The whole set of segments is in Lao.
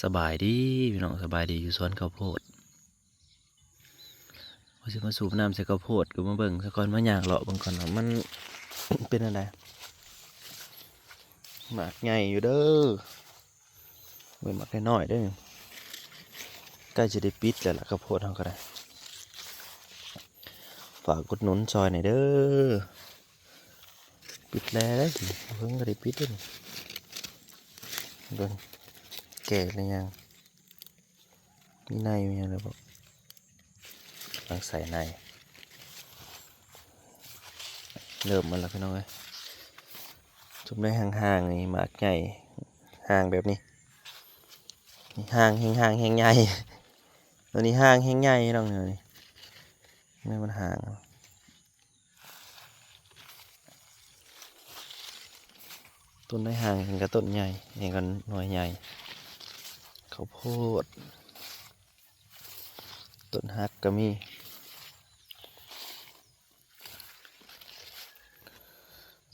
ສະບາຍດີພີ່ນ້ອງ ສະບາຍດີຢູ່ສວນເຂົ້າໂພດ. ວ່າຊິມາສູບນ້ຳໃສ່ເຂົ້າໂພດ ກໍມາເບິ່ງຊະກ່ອນ ມາຍ່າງເລາະເບິ່ງກ່ອນວ່າມັນເປັນແນວໃດ. ໝາກໃຫຍ່ຢູ່ເດີ ເບິ່ງໝາກນ້ອຍໆເດີ. ໃກ້ຊິໄດ້ປິດແລ້ວລະ ເຂົ້າໂພດເຮົາກໍໄດ້. ຝາກອຸດໜູນຊ່ອຍແດ່ເດີ. ປິດແລ້ວເດ້ ເພິ່ງກໍໄດ້ປິດເດ້. ເບິ່ງ ແກ່ຫຼືຍັງ? ມີໃນມີຫຍັງແລ້ວບໍ່? ກຳລັງໃສ່ໃນ. ເລີ່ມມາແລ້ວພີ່ນ້ອງເອີຍ. ຊຸມໃນຫ່າງໆນີ້ໝາກໃຫຍ່ ຫ່າງແບບນີ້ ນີ້ຫ່າງແຮງ ຫ່າງແຮງໃຫຍ່. ໂຕນີ້ຫ່າງແຮງໃຫຍ່ພີ່ນ້ອງ ນີ້ ນີ້ມັນຫ່າງ. ຕົ້ນໄດ້ຫ່າງແຮງກະຕົ້ນໃຫຍ່ ແຮງກະໜ່ວຍໃຫຍ່. ເຂົ້າໂພດ ຕົ້ນຮັກກະມີ.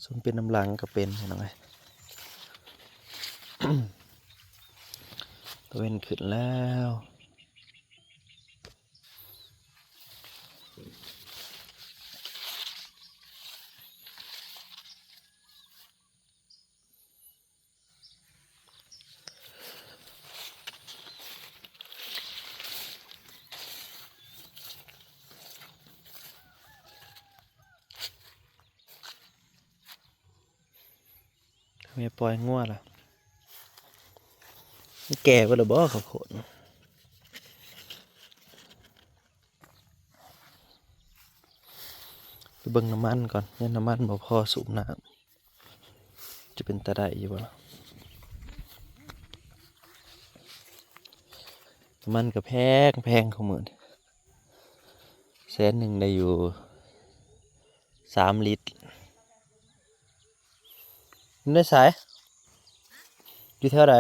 ຊຸມເປັນນຳຫຼັງກະເປັນພີ່ນ້ອງເອີຍ. ຕາເວັນຂຶ້ນແລ້ວ. ແມ່ປ່ອຍງົວລະ. ມັນແກ່ເບິດແລ້ວບໍ່ເຂົ້າໂພດ? ໄປເບິ່ງນ້ຳມັນກ່ອນ ຍັງນ້ຳມັນບໍ່ພໍສູບນ້ຳ ຈະເປັນຕາໄດ້ຢູ່ບໍ່ລະ? ນ້ຳມັນກໍແພງ ແພງ ຄູ່ມື້ນີ້ ແສນໜຶ່ງໄດ້ຢູ່ສາມລິດ. ຢູ່ໃນໃສ? ຢູ່ແຖວໃດ?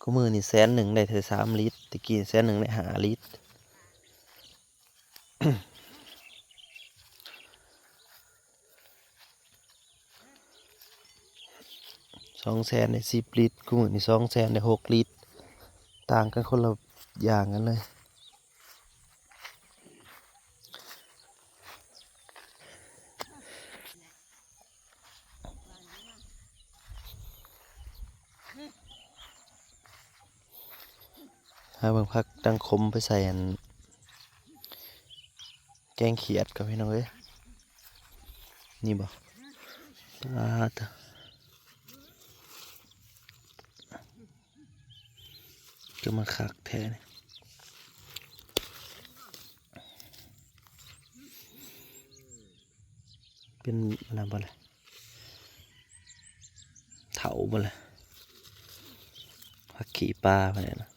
ຄູ່ມື້ນີ້ແສນໜຶ່ງໄດ້ແຕ່ສາມລິດ ແຕ່ກີ້ແສນໜຶ່ງໄດ້ຫ້າລິດ. ສອງແສນໄດ້ສິບລິດ ຄູ່ມື້ນີ້ສອງແສນໄດ້ຫົກລິດ ຕ່າງກັນຄົນລະຢ່າງກັນເລີຍ. ຫາເບິ່ງຜັກດັງຂົມໄປໃສ່ອັນ ແກງຂຽດກ່ອນພີ່ນ້ອງເອີຍ. ນີ້ບໍ່? ປາດ ຄືມາຄັກແທ້ນີ້. ເປັນອັນນັ້ນບໍ່ລະ? ເຖົ້າບໍ່ລະ? ຜັກຂີ້ປາພຸ້ນແຫຼະນະ.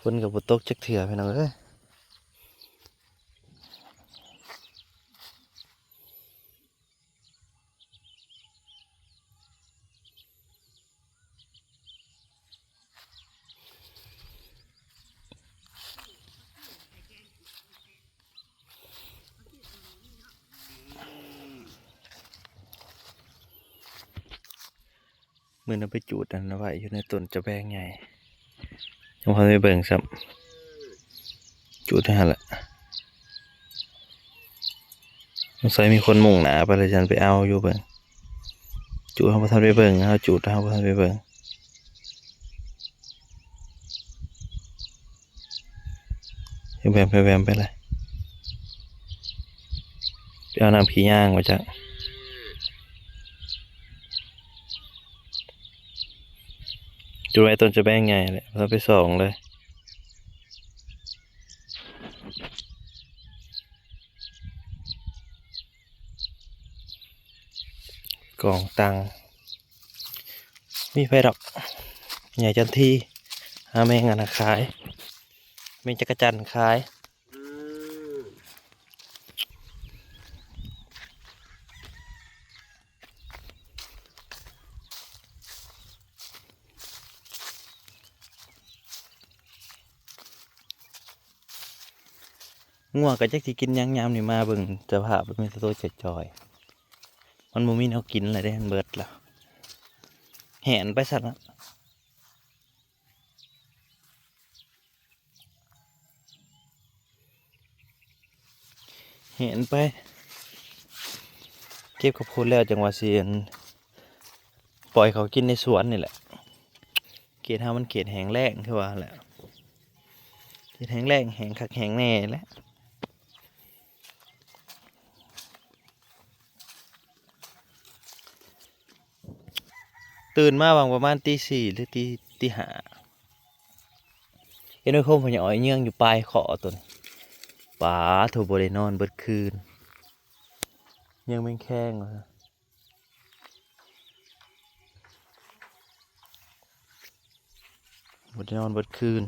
ຝົນກໍບໍ່ຕົກຈັກເທື່ອພີ່ນ້ອງເອີຍ. ມື້ນັ້ນໄປຈູດອັນນັ້ນໄວ້ຢູ່ໃນຕົ້ນຈະແບງໃຫຍ່ ຍັງບໍ່ທັນໄດ້ເບິ່ງຊ້ຳ. ຈູດໄວ້ຫັ້ນລະ ສົງໄສມີຄົນມຸ່ງໜ້າໄປແລ້ວ ຈັ່ງໄປເອົາຢູ່ເບິ່ງ. ຈູດເຮົາບໍ່ທັນໄປເບິ່ງ ເຮົາຈູດເຮົາບໍ່ທັນໄປເບິ່ງ. ແວມໆ ແວມໆ ໄປເລີຍ ໄປເອົານ້ຳຂີ້ຍາງວ່າຈັ່ງ. ຈູດໄວ້ຕົ້ນຈະແບງໃຫຍ່ແຫຼະ ບໍ່ທັນໄປສ່ອງເລີຍ. ກອງຕັງ ມີໃຜດອກ ຍາຍຈັນທີ ຫາແມງອັນນັ້ນຂາຍ ແມງຈັກກະຈັນຂາຍ. ແ งัວກໍຈັກสิກິນຫຍັງ ຍາມນີ້ມາເບິ່ງສະພາບ ມີແຕ່ໂຕຈ່ອຍໆ ມັນບໍ່ມີແນວກິນແລ້ວເດ້ ມັນເບິດແລ້ວ ແຫນໄປຊັ້ນລະ ແຫນໄປ ເກັບເຂົ້າໂພດແລ້ວ ຈັ່ງວ່າຊິ ອັ່ນ ປ່ອຍເຂົາກິນໃນສວນນີ້ແຫຼະ. ເຂດເຮົາມັນເຂດແຫ້ງແລ້ງ ຄືວ່າແຫຼະ ເຂດແຫ້ງແລ້ງ ແຫ້ງຄັກແຫ້ງແນ່ແຫຼະ. ຕື່ນມາຫວ່າງປະມານຕີສີ່ ຫຼື ຕີ ຕີຫ້າ ເຫັນໄອ້ຄົມພະຍາອອຍເຍືອງຢູ່ປາຍເຄາະຕົວນີ້ ປາໂທ້ ບໍ່ໄດ້ນອນເບິດຄືນ ເຍືອງແມງແຄງວ່າ ບໍ່ໄດ້ນອນເບິດຄືນ.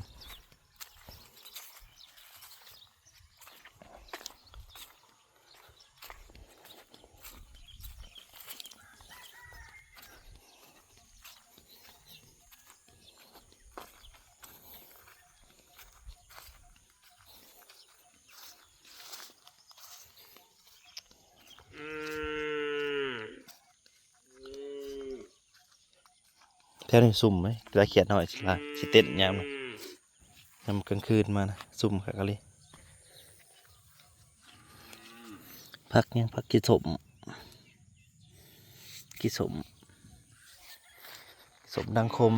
ແຖວນີ້ຊຸ່ມເດ້ ລາຂຽດນ້ອຍຊິວ່າ ຊິເຕັ້ນຍາມນີ້ ຍາມກາງຄືນມານະ ຊຸ່ມຄັກອີ່ຫຼີ. ຜັກຫຍັງ ຜັກຂີ້ສົ້ມ ຂີ້ສົ້ມ ສົ້ມດັງຂົມ.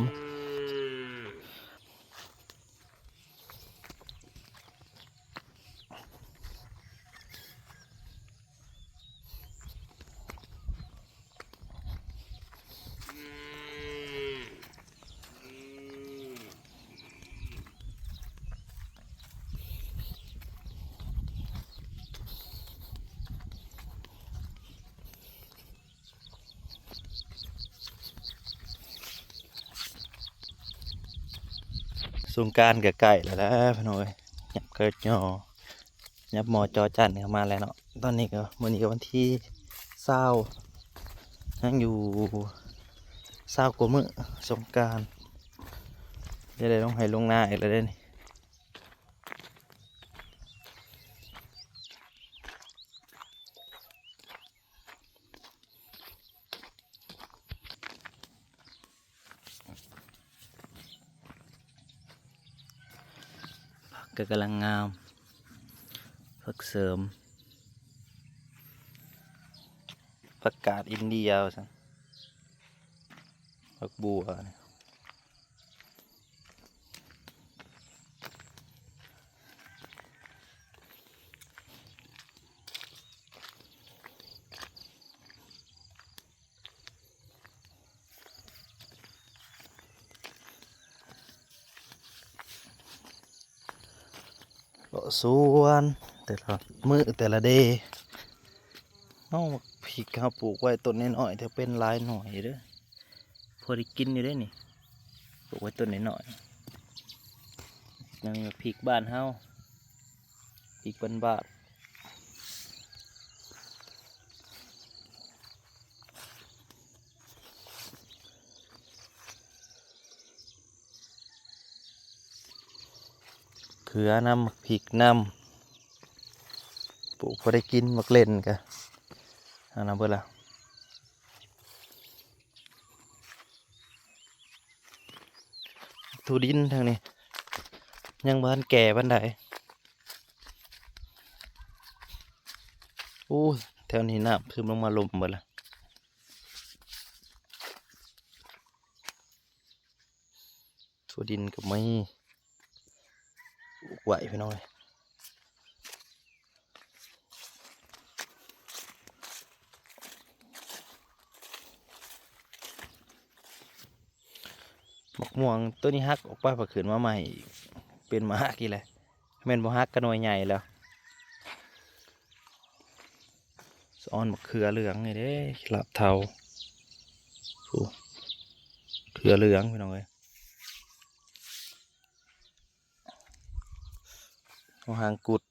ສົງການກໍໃກ້ແລ້ວແຫຼະພີ່ນ້ອງເອີຍ ຫຍັບກະຍໍ ຫຍັບໝໍ່ຈໍຈັນເຂົ້າມາແລ້ວເນາະ. ຕອນນີ້ກໍ ມື້ນີ້ກໍວັນທີຊາວ ຍັງຢູ່ຊາວກວ່າມື້ສົງການ ຈະໄດ້ລົງໄຮ່ລົງນາອີກແລ້ວເດ້ນີ້. ຜັກກໍກຳລັງງາມ ຜັກເສີມ ຜັກກາດອິນເດຍວ່າຊັ້ນ ຜັກບົວນີ້. ເລາະສວນແຕ່ລະມື້ແຕ່ລະເດ ເຮົາ ໝາກພິກເຮົາປູກໄວ້ຕົ້ນນ້ອຍໆ ແຕ່ເປັນຫຼາຍໜ່ວຍເດີ ພໍໄດ້ກິນຢູ່ເດ້ນີ້ ປູກໄວ້ຕົ້ນນ້ອຍໆ. ອັນນີ້ໝາກພິກບ້ານເຮົາ ພິກບ້ານໆ. ເຂືອນຳ ໝາກພິກນຳ ປູກພໍໄດ້ກິນ ໝາກເລັ່ນກະ ອັນນັ້ນເບິດລະ. ຖົ່ວດິນທາງນີ້ ຍັງບໍ່ທັນແກ່ປານໃດ. ໂອ້ຍ ແຖວນີ້ນ້ຳຊຶມລົງມາລົມເບິດລະ. ຖົ່ວດິນກໍມີ ປູກໄວ້ພີ່ນ້ອງເອີຍ. ໝາກມ່ວງໂຕນີ້ຫັກອອກໄປ ພັດຂຶ້ນມາໃໝ່ອີກ ເປັນໝາກອີກແລ້ວ. ແມ່ນບໍ່ຫັກກໍໜ່ວຍໃຫຍ່ແລ້ວ. ສະອອນບັກເຂືອເຫຼືອງນີ້ເດ້ ລາບເທົາ ໂອ້ ເຂືອເຫຼືອງພີ່ນ້ອງເອີຍ. ຫົວຫາງກຸດ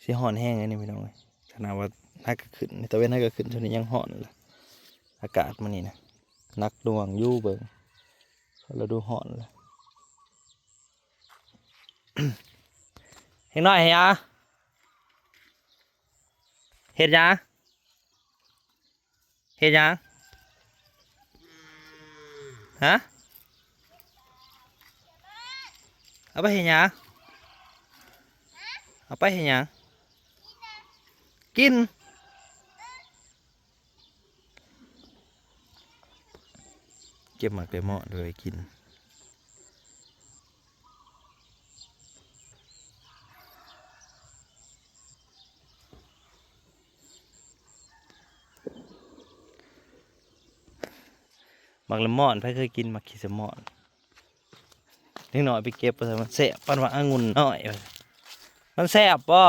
ຊິຮ້ອນແຮງເລີຍນີ້ພີ່ນ້ອງເອີຍ. ຂະໜາດວ່າຫາກະຂຶ້ນ ຕາເວັນຫາກະຂຶ້ນ ຊ່ວງນີ້ຍັງຮ້ອນເລີຍ. ອາກາດມື້ນີ້ນະ ໜັກໜ່ວງຢູ່ ເບິ່ງ ລະດູຮ້ອນລະ. ເດັກນ້ອຍເຮັດຫຍັງ? ເຮັດຫຍັງ? ເຮັດຫຍັງ? ຮະ? ເອົາໄປເຮັດຫຍັງ? ເອົາໄປເຮັດຫຍັງ? ກິນ. ເກັບໝາກແຕງໂມໄວ້ກິນ. ໝາກເລມອນ ໃຜເຄີຍກິນໝາກຂີ້ສະໝອນ? ເດັກນ້ອຍໄປເກັບວ່າຊັ້ນ ມັນແຊບ ປານວ່າອະງຸ່ນນ້ອຍວ່າຊັ້ນ. ມັນແຊບບໍ່?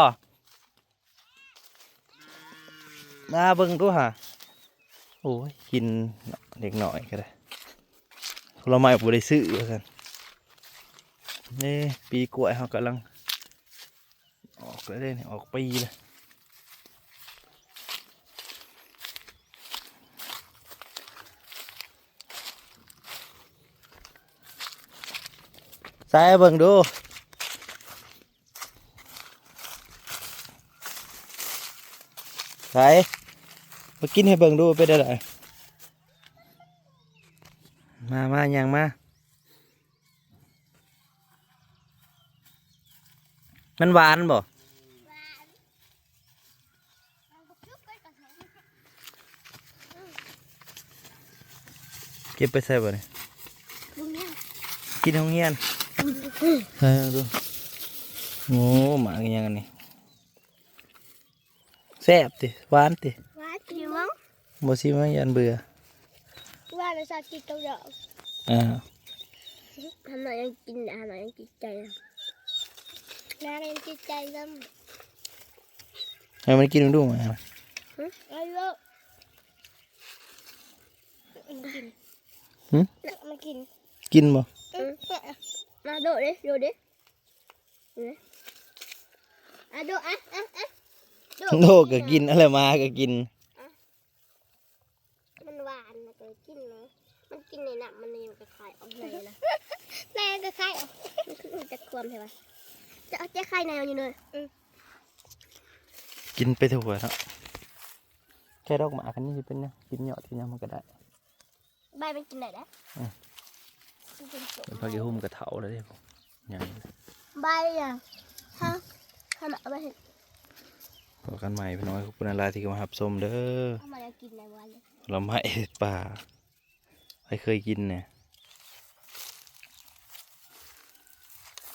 ມາເບິ່ງດູຫາ. ໂອ້ຍ ກິນເນາະ ເດັກນ້ອຍກໍໄດ້ ຜົນລະໄມ້ບໍ່ໄດ້ຊື້ວ່າຊັ້ນ. ເດ້ ປີກ້ວຍເຮົາກຳລັງອອກແລ້ວເດ້ ອອກປີແລ້ວ. ໃສ່ໃຫ້ເບິ່ງດູ. ໃສ່ ມາກິນໃຫ້ເບິ່ງດູ ເປັນແນວໃດ? ມາ ມາ ຍ່າງມາ. ມັນຫວານບໍ່? ເກັບໄປໃສບາດນີ້? ໂຮງຮຽນ ກິນໂຮງຮຽນ. ໃສ່ເບິ່ງດູ. ໂອ້ ໝາກອີຫຍັງອັນນີ້? ແຊບຕິ? ຫວານຕິ? ຫວານ ຊິມເບິ່ງ. ບໍ່ຊິມ ຢ້ານເບື່ອ. ວ່າແລ້ວຊາດກິນກັບດອກ. ອ່າ ທຳໄມຍັງກິນ ທຳໄມຍັງຕິດໃຈ ແມ່ຍັງຕິດໃຈນຳ. ໃຫ້ມັນກິນເບິ່ງດູ ຫື? ເອົາໂລດ. ຫື? ມາກິນ ກິນບໍ່? ອືມ ມາໂດດເດ້ ໂດດເດ້. ອະ ໂດ ອະ ອະ ອະ ໂດ ໂດກໍກິນ ອະ ແລ້ວໝາກໍກິນ. ອະ ມັນຫວານ ມັນກໍກິນເນາະ. ມັນກິນໃນນ້ຳມັນນີ້ ມັນກໍຄາຍອອກໃນນະ ໃນມັນກໍຄາຍອອກ. ມັນຄືຈະຄວາມແທ້ວ່າ ຈະເອົາແຕ່ຄາຍໃນມັນຢູ່ເນີ. ອືມ ກິນໄປທົ່ວເນາະ. ແຄ່ດອກໝາກອັນນີ້ຊິເປັນຫຍັງ? ກິນຍອດ ກິນຫຍັງມັນກໍໄດ້. ໃບມັນກິນໄດ້ເດ້. ອືມ ມັນເປັນໂຕ ເປັນຜັກອີ່ຫຸ່ມກະເຖົ້າແລ້ວເດ້. ຍັງໃບຫຍັງ? ເຮົາ ເຮົາມາເອົາໄປເຮັດ. ພໍ້ກັນໃໝ່ພີ່ນ້ອງ ຂອບຄຸນຫຼາຍໆທີ່ເຂົ້າມາຮັບຊົມເດີ. ເອົາມາແລ້ວກິນໄດ້ບໍ່? ລຳໄມ້ເຫັດປ່າ ໃຜເຄີຍກິນແດ່?